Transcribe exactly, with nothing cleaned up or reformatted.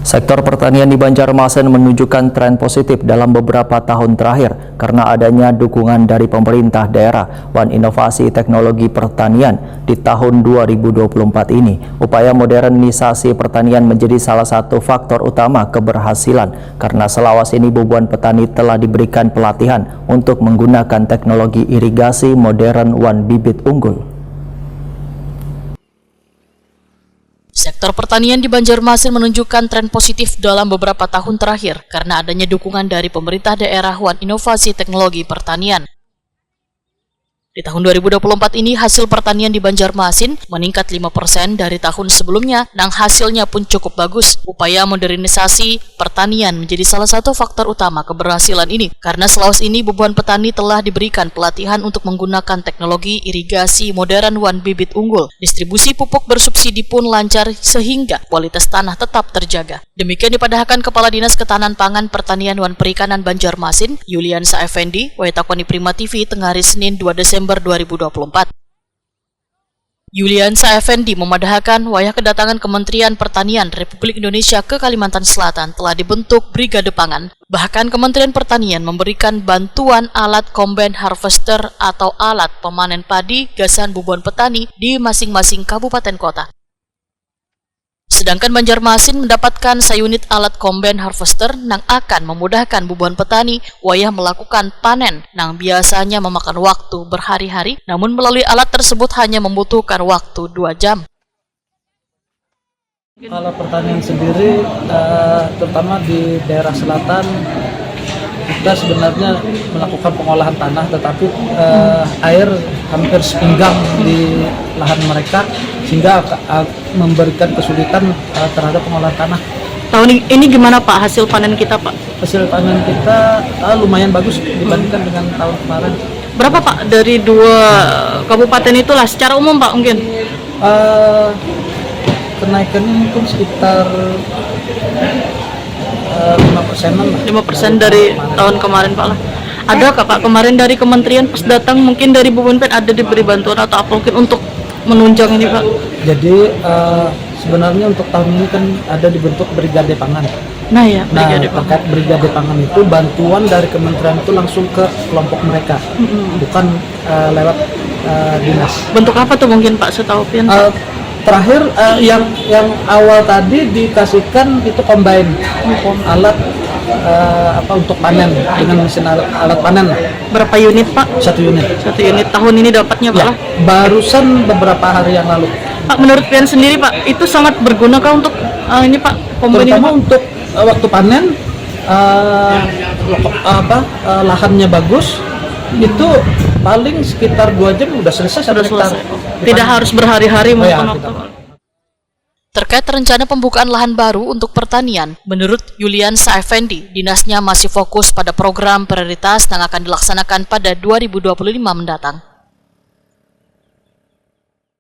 Sektor pertanian di Banjarmasin menunjukkan tren positif dalam beberapa tahun terakhir karena adanya dukungan dari pemerintah daerah wan inovasi teknologi pertanian di tahun dua ribu dua puluh empat ini. Upaya modernisasi pertanian menjadi salah satu faktor utama keberhasilan karena selawas ini bubuhan petani telah diberikan pelatihan untuk menggunakan teknologi irigasi modern wan bibit unggul. Sektor pertanian di Banjarmasin menunjukkan tren positif dalam beberapa tahun terakhir karena adanya dukungan dari pemerintah daerah wan inovasi teknologi pertanian. Di tahun dua ribu dua puluh empat ini, hasil pertanian di Banjarmasin meningkat lima persen dari tahun sebelumnya, nang hasilnya pun cukup bagus. Upaya modernisasi pertanian menjadi salah satu faktor utama keberhasilan ini, karena selawas ini bubuhan petani telah diberikan pelatihan untuk menggunakan teknologi irigasi modern wan bibit unggul. Distribusi pupuk bersubsidi pun lancar sehingga kualitas tanah tetap terjaga. Demikian dipadahakan Kepala Dinas Ketahanan Pangan, Pertanian wan Perikanan Banjarmasin, Yuliansa Effendi, wayah takuni Prima T V, tengah hari Senin, dua Desember dua ribu dua puluh empat. Yuliansa Effendi memadahakan, wayah kedatangan Kementerian Pertanian Republik Indonesia ke Kalimantan Selatan telah dibentuk Brigade Pangan. Bahkan Kementerian Pertanian memberikan bantuan alat combine harvester atau alat pemanen padi gasan bubuhan petani di masing-masing kabupaten kota. Sedangkan Banjarmasin mendapatkan sayunit alat combine harvester nang akan memudahkan bubuhan petani wayah melakukan panen nang biasanya memakan waktu berhari-hari, namun melalui alat tersebut hanya membutuhkan waktu dua jam. Kalau pertanian sendiri, eh, terutama di daerah selatan, kita sebenarnya melakukan pengolahan tanah, tetapi eh, air hampir sepinggang di lahan mereka, sehingga eh, memberikan kesulitan eh, terhadap pengolahan tanah. Tahun ini gimana Pak hasil panen kita Pak? Hasil panen kita eh, lumayan bagus dibandingkan dengan tahun kemarin. Berapa Pak dari dua kabupaten itulah secara umum Pak mungkin? Eh, kenaikannya mungkin sekitar eh, lima persenan lah. Lima persen dari tahun kemarin Pak lah. Adakah Pak kemarin dari kementerian pas datang mungkin dari Bu Menpen ada diberi bantuan atau apa mungkin untuk menunjang ini Pak? Jadi eh, sebenarnya untuk tahun ini kan ada dibentuk brigade pangan. Nah ya, Nah, brigade Pak. terkait brigade pangan itu bantuan dari kementerian itu langsung ke kelompok mereka, bukan eh, lewat eh, dinas. Bentuk apa tuh mungkin Pak setahu pian? Eh, terakhir eh, yang yang awal tadi dikasihkan itu combine alat eh, apa untuk panen dengan mesin alat, alat panen lah, Berapa unit Pak? Satu unit. Satu unit tahun ini dapatnya Pak Ya, lah. Barusan beberapa hari yang lalu. Pak menurut pian sendiri Pak itu sangat berguna kah untuk eh, ini Pak combine ini Terutama Pak? Untuk eh, waktu panen, eh, loko- apa eh, lahannya bagus, itu paling sekitar dua jam udah selesai satu Sudah hektar. selesai. Tidak harus berhari-hari Oh, ya, memakan tidak. waktu. Terkait rencana pembukaan lahan baru untuk pertanian, menurut Yuliansa Effendi, dinasnya masih fokus pada program prioritas yang akan dilaksanakan pada dua ribu dua puluh lima mendatang.